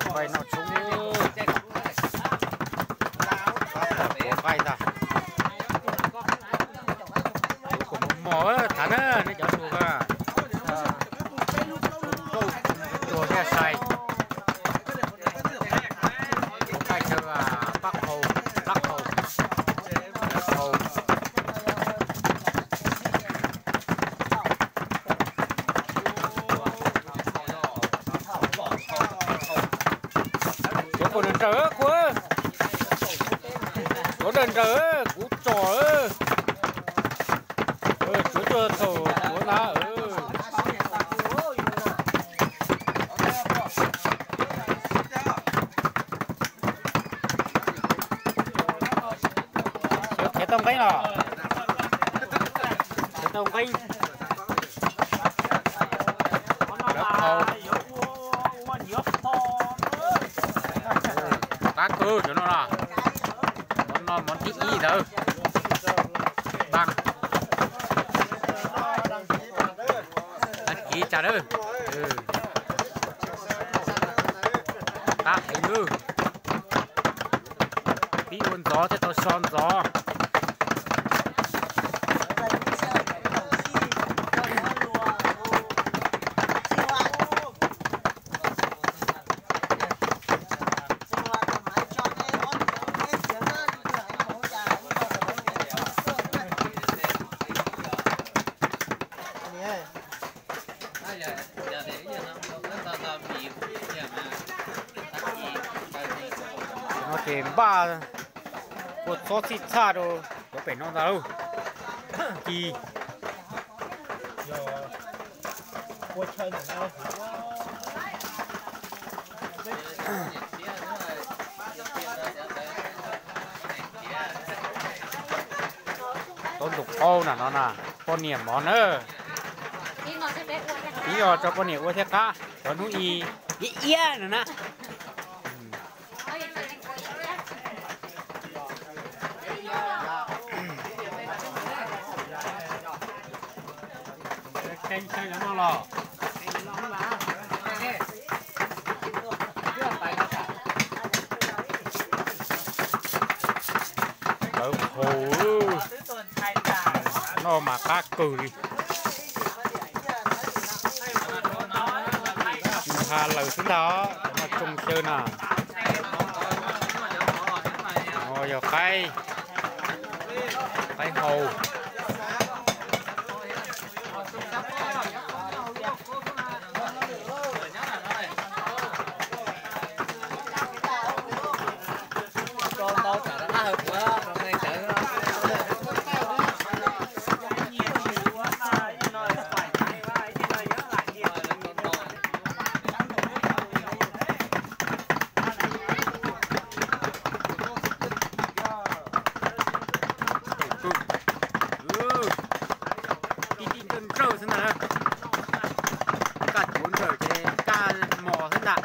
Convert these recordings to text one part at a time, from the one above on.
Nqaij noj tshoob, puav nqaij ntag. Kuv kuj mos mos thav na, nej cov tus tuag thiaj sai. Puav nqaij chaw pab qhau, plab qhau, plab qhau. Tuav puas nrawm nrawm kuv, tuav nrawm nrawm kuv tsom. Tuav tuaj thaum tuav na. Yuav khiav tau nqeeb los, khiav tau nqeeb. Lawv qhau, qab kawg cov no na. Mov no mov thib ib ntawd. Dab, dab kiv tsam dawb. Qab heev lawm. Pib ua ntxov thiaj tau so ntxov. No ces npaj kua txob txhij txhaj rau cov pem no ntag lauj. Ci Tau ntuj qaub na no na, poj niam mov na. Ib no tso poj niam ua thiaj qab, cov hnub i iab iab no na. Lawv haus, noj mas qab kawg li. Nqa lawm xwb ntag, cov no tsoo xyaw na. Yog qaib, qaib hau. Tib tib nrawj nrawj xwb ntag. Kaj tsuav nrawm ces kaj mos xwb ntag.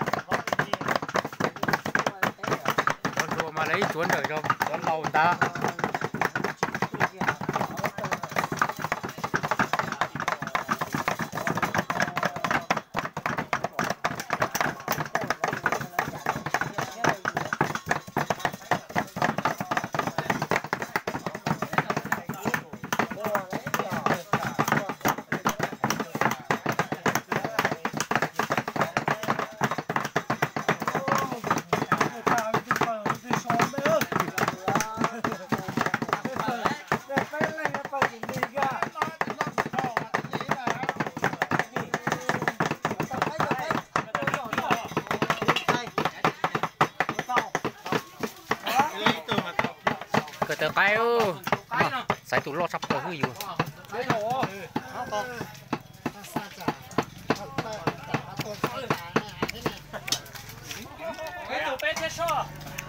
Cov hluas mas lawv ib tsuav nrawm rau cov laus ntag. Kawm tawv qaib, xaiv tus loj tshaj plaws xwb yus.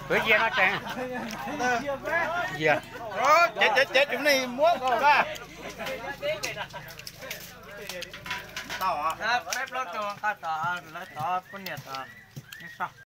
Peb yia no tseem yia. Ces ces ces tus neeg muab ko a. Peb plaub tug nqa tom lawv tod poj niam tod.